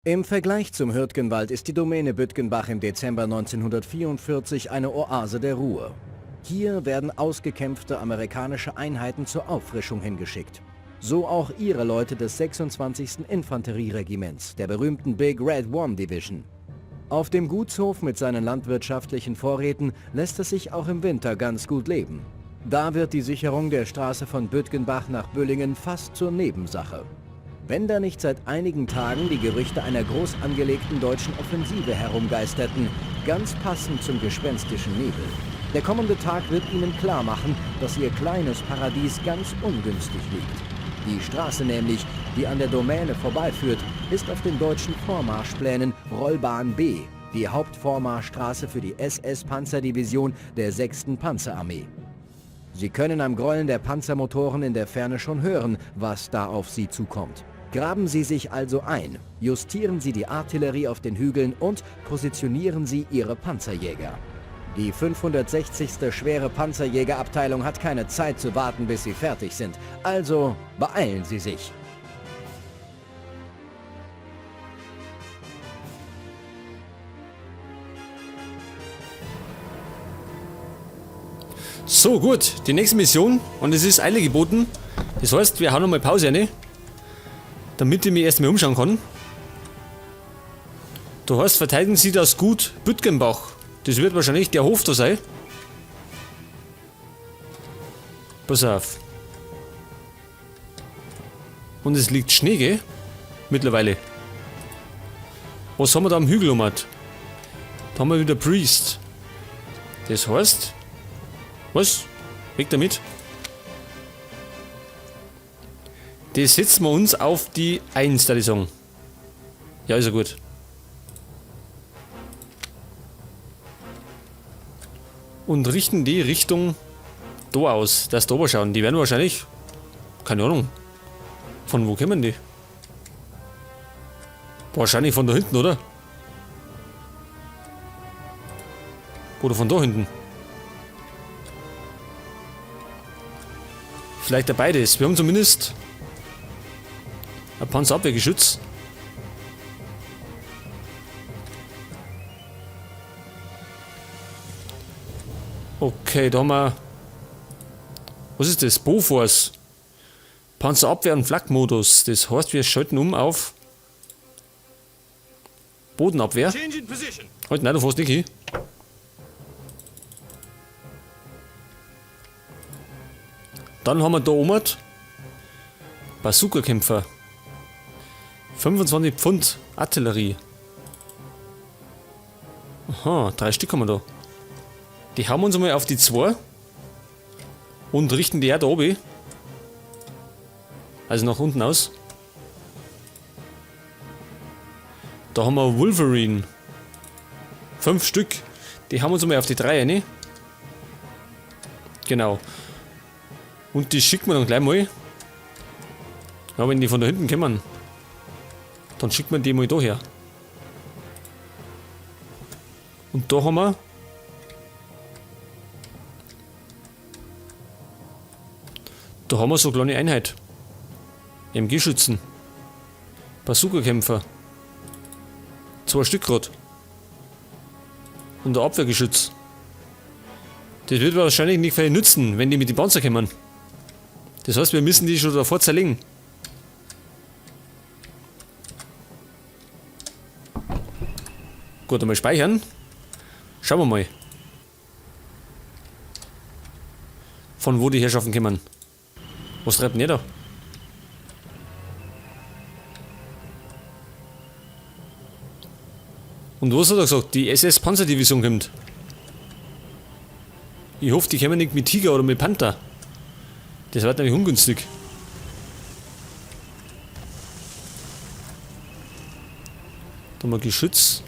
Im Vergleich zum Hürtgenwald ist die Domäne Bütgenbach im Dezember 1944 eine Oase der Ruhe. Hier werden ausgekämpfte amerikanische Einheiten zur Auffrischung hingeschickt. So auch ihre Leute des 26. Infanterieregiments, der berühmten Big Red One Division. Auf dem Gutshof mit seinen landwirtschaftlichen Vorräten lässt es sich auch im Winter ganz gut leben. Da wird die Sicherung der Straße von Bütgenbach nach Büllingen fast zur Nebensache. Wenn da nicht seit einigen Tagen die Gerüchte einer groß angelegten deutschen Offensive herumgeisterten, ganz passend zum gespenstischen Nebel. Der kommende Tag wird ihnen klar machen, dass ihr kleines Paradies ganz ungünstig liegt. Die Straße nämlich, die an der Domäne vorbeiführt, ist auf den deutschen Vormarschplänen Rollbahn B, die Hauptvormarschstraße für die SS-Panzerdivision der 6. Panzerarmee. Sie können am Grollen der Panzermotoren in der Ferne schon hören, was da auf sie zukommt. Graben Sie sich also ein, justieren Sie die Artillerie auf den Hügeln und positionieren Sie Ihre Panzerjäger. Die 560. Schwere Panzerjägerabteilung hat keine Zeit zu warten, bis sie fertig sind. Also beeilen Sie sich. So, gut, die nächste Mission und es ist Eile geboten. Das heißt, wir hauen nochmal Pause rein, damit ich mich erstmal umschauen kann. Du heißt, verteidigen Sie das Gut Bütgenbach. Das wird wahrscheinlich der Hof da sein. Pass auf. Und es liegt Schnee, gell? Mittlerweile. Was haben wir da am Hügel um? Da haben wir wieder Priest. Das heißt... Was? Weg damit. Das setzen wir uns auf die 1, da ich sagen. Ja, ist ja gut. Und richten die Richtung da aus, dass da oben schauen. Die werden wahrscheinlich, keine Ahnung, von wo kommen die? Wahrscheinlich von da hinten, oder? Oder von da hinten. Vielleicht beides. Wir haben zumindest ein Panzerabwehrgeschütz. Okay, da haben wir... Was ist das? Bofors. Panzerabwehr und Flakmodus. Das heißt, wir schalten um auf Bodenabwehr. Halt, nein, du fährst nicht hin. Dann haben wir da oben Bazooka-Kämpfer. 25 Pfund Artillerie. Aha, 3 Stück haben wir da. Die hauen wir uns mal auf die 2 und richten die auch da oben. Also nach unten aus. Da haben wir Wolverine. 5 Stück. Die haben wir uns mal auf die 3, ne? Genau. Und die schicken wir dann gleich mal. Ja, wenn die von da hinten kommen, dann schickt man die mal da her. Und da haben wir so eine kleine Einheit. MG-Schützen. Bazooka-Kämpfer. 2 Stück grad. Und ein Abwehrgeschütz. Das wird wahrscheinlich nicht viel nützen, wenn die mit den Panzer kommen. Das heißt, wir müssen die schon davor zerlegen. Gut, einmal speichern. Schauen wir mal. Von wo die Herrschaften kommen. Was treibt denn ihr da? Und was hat er gesagt? Die SS-Panzerdivision kommt. Ich hoffe, die kommen nicht mit Tiger oder mit Panther. Das wird nämlich ungünstig. Da haben wir Geschütz.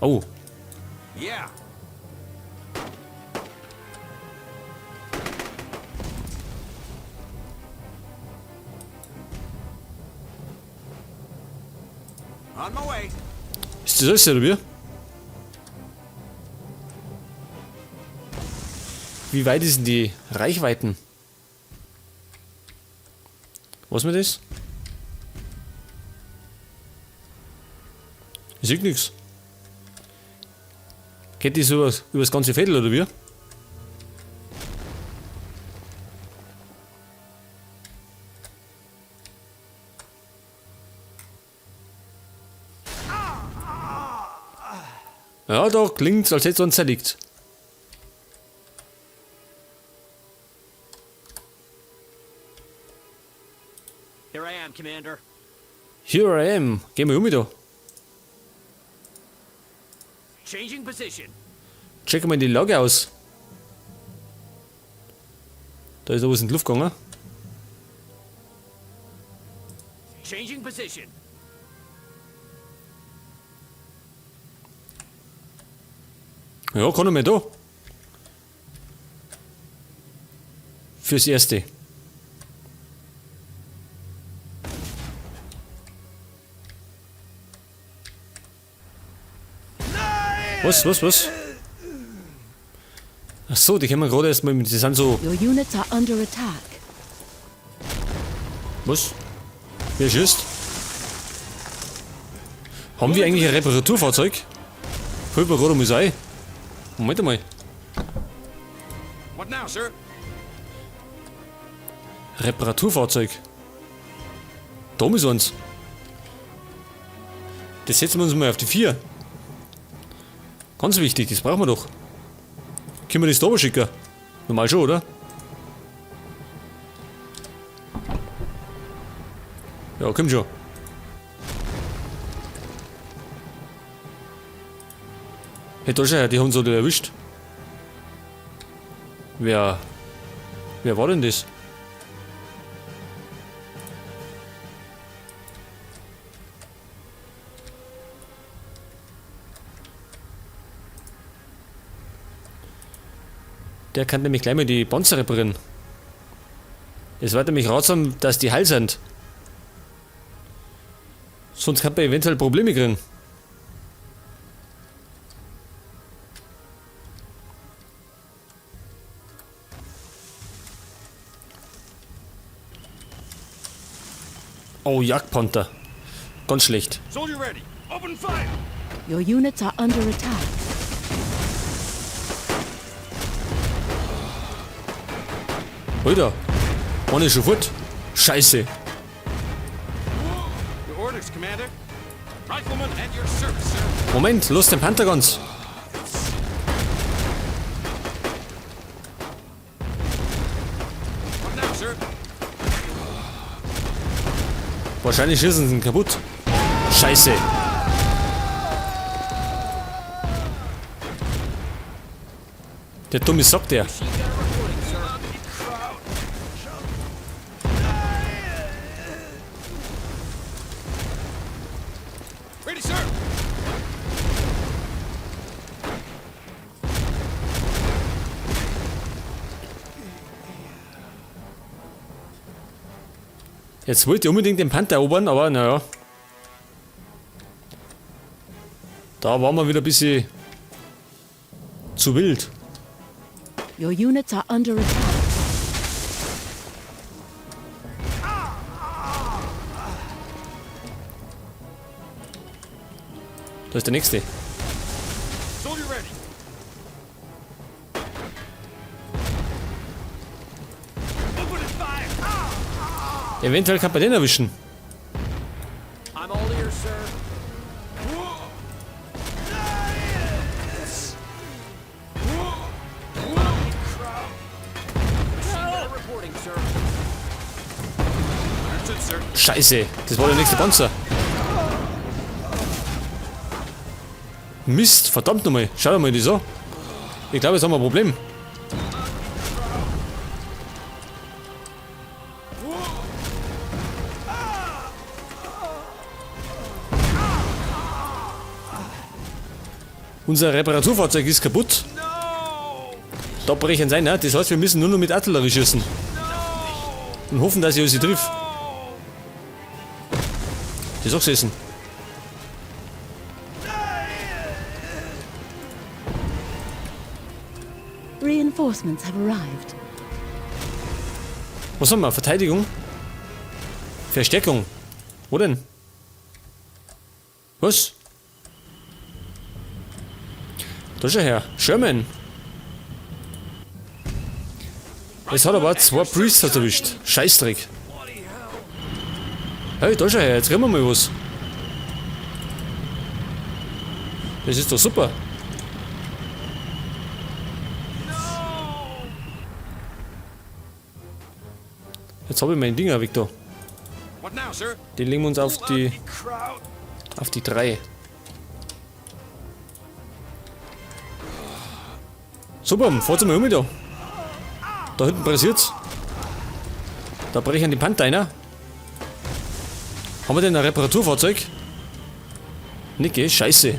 Oh. Yeah. On my way. Ist das alles, oder wie? Wie weit sind die Reichweiten? Was mit das? Ich seh nix. Geht das über das ganze Viertel oder wie? Ja, da klingt's, als hätte es zerlegt. Here I am, Commander. Here I am. Gehen wir um da. Changing position. Checken wir die Lage aus. Da ist noch was in die Luft gegangen. Changing position. Ja, kann er mehr da. Fürs Erste. Was, was, was? Ach so, die können wir gerade erstmal mit. Die sind so. Your units are under attack. Was? Wer schießt? Haben wir eigentlich ein Reparaturfahrzeug? Fällt mir gerade mal ein. Moment einmal. What now, sir? Reparaturfahrzeug. Da ist eins. Das setzen wir uns mal auf die 4. Ganz wichtig, das brauchen wir doch. Können wir das da schicken? Normal schon, oder? Ja, komm schon. Hey, da schau her, die haben uns alle erwischt. Wer war denn das? Der kann nämlich gleich mal die Panzer reparieren. Es war nämlich ratsam, dass die heil sind. Sonst kann man eventuell Probleme kriegen. Oh, Jagdpanther. Ganz schlecht. Soldier ready. Open fire. Your units are under attack. Alter, einer ist schon fort. Scheiße. Your orders, Commander. Rifleman at your service, sir. Moment, los den Panther ganz. What now, sir? Wahrscheinlich schießen sie ihn kaputt. Scheiße. Der dumme Sack, der. Ready, sir. Jetzt wollte ich unbedingt den Panther erobern, aber naja. Da waren wir wieder ein bisschen zu wild. Your units are under attack. Da ist der nächste. Soldier ready. Open fire. Eventuell kann man den erwischen. I'm all ears, sir. Reporting, sir. Understood, sir. Scheiße, das war der nächste Panzer. Mist, verdammt nochmal. Schau dir mal das an. Ich glaube, jetzt haben wir ein Problem. Unser Reparaturfahrzeug ist kaputt. Da brechen sie ein, ne? Das heißt, wir müssen nur noch mit Artillerie schießen. Und hoffen, dass ich sie trifft. Die ist auch gesessen. Reinforcements have arrived. Was haben wir? Verteidigung? Verstärkung. Wo denn? Was? Da schau her. Sherman. Es hat aber zwei Priests hat erwischt. Scheißdreck. Hey, da schau her, jetzt kriegen wir mal was. Das ist doch super. Jetzt habe ich mein Ding weg da. What now, sir? Den legen wir uns auf die 3. Super, fahrt's mal um da. Da hinten pressiert's. Da brechen die Panther einer. Haben wir denn ein Reparaturfahrzeug? Nicke, scheiße.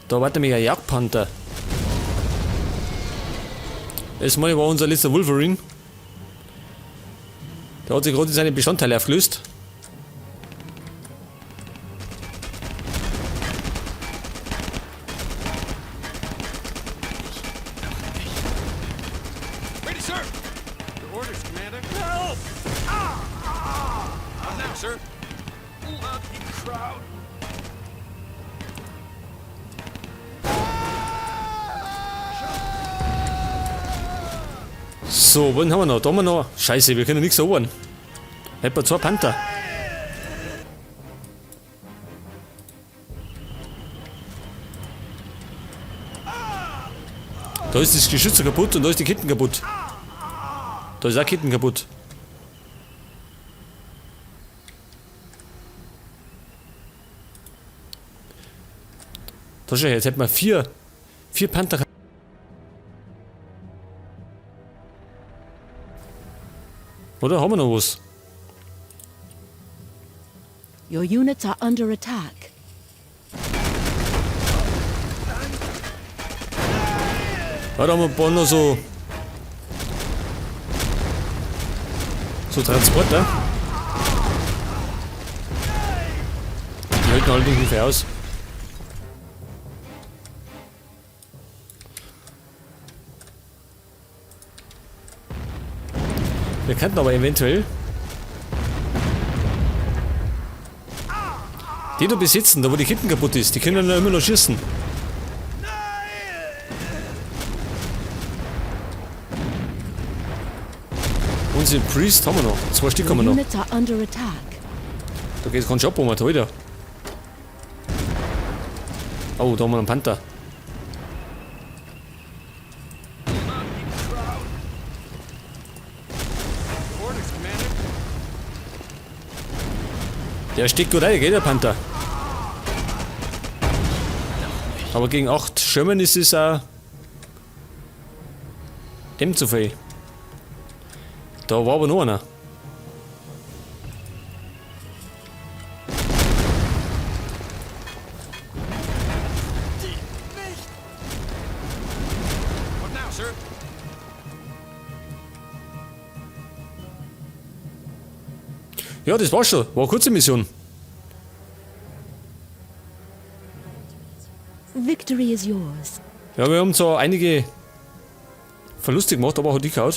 Da wartet mich ein Jagdpanther. Das Mal war unser letzter Wolverine. Der hat sich gerade in seine Bestandteile aufgelöst. Ready, sir. Your orders, Commander. Help! What now, sir? Bloody crowd. So, wen haben wir noch? Da haben wir noch. Scheiße, wir können nichts erobern. Hätten wir zwei Panther. Da ist das Geschütz kaputt und da ist die Ketten kaputt. Da ist auch Ketten kaputt. Da schau her, jetzt hätten wir vier Panther. Oder haben wir noch was? Your units are under attack. Ja, da haben wir ein paar noch so. So Transporter. Die halten halt nicht viel aus. Wir könnten aber eventuell die da besitzen, da wo die Kippen kaputt ist, die können ja immer noch schießen. Unsere Priest haben wir noch. 2 Stück haben wir noch. Units are under attack. Da geht's ganz schön ab, da wieder. Oh, da haben wir einen Panther. Der steckt gut rein, gell, der Panther. Aber gegen 8 Sherman ist es auch dem zu viel. Da war aber noch einer. Ja, das war's schon. War eine kurze Mission. Victory is yours. Ja, wir haben zwar einige Verluste gemacht, aber hat die gehauen.